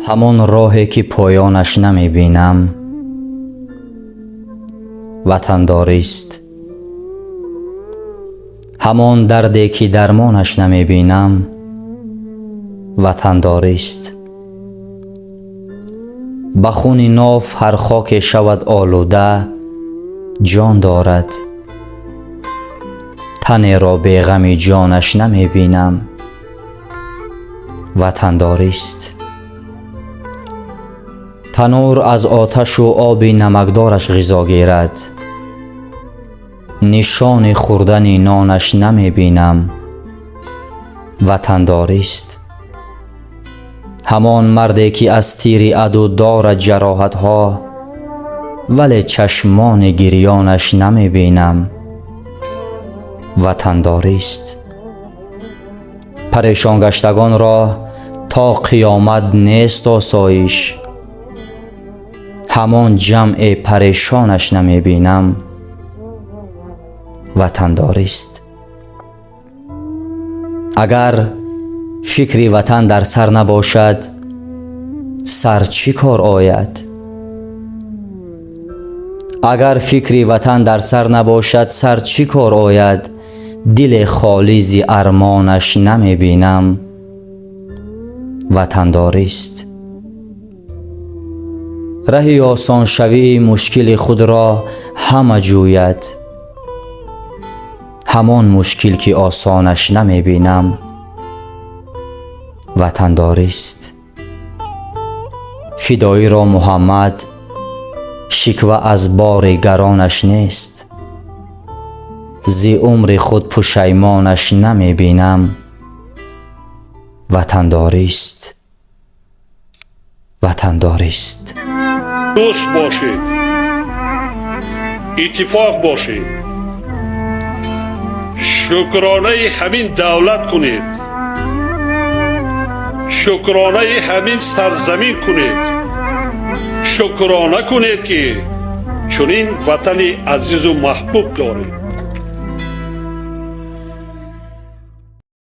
Ҳамон роҳе, ки поёнаш намебинам, ватандорист. Ҳамон дарде, ки дармонаш намебинам, ватандорист. Ба хуни ноф ҳар хоке шавад олуда, ҷон дорад. Танеро беғами ҷонаш намебинам, ватандорист. Танур аз оташу оби намакдораш ғизо гирад, нишони хӯрдани нонаш намебинам, ватандорист. Ҳамон марде, ки аз тири аду дорад ҷароҳатҳо, вале чашмони гирёнаш намебинам, ватандорист. Парешонгаштагонро то қиёмат нест осоиш, ҳамон ҷамъе парешонаш намебинам, ватандорист. Агар фикри ватан дар сар набошад, сар чӣ кор ояд? Агар фикри ватан дар сар набошад, сар чӣ кор ояд? Диле холӣ зи армонаш намебинам, ватандорист. Раҳи осоншавии мушкили худро ҳама ҷӯяд, ҳамон мушкил, ки осонаш намебинам, ватандорист. Фидоиро Муҳаммад шиква аз бори гаронаш нест, зи умри худ пушаймонаш намебинам, ватандорист, ватандорист. Дӯст бошед, иттифоқ бошед, шукронаи ҳамин давлат кунед, шукронаи ҳамин сарзамин кунед, шукрона кунед, ки чунин ватани азизу маҳбуб доред.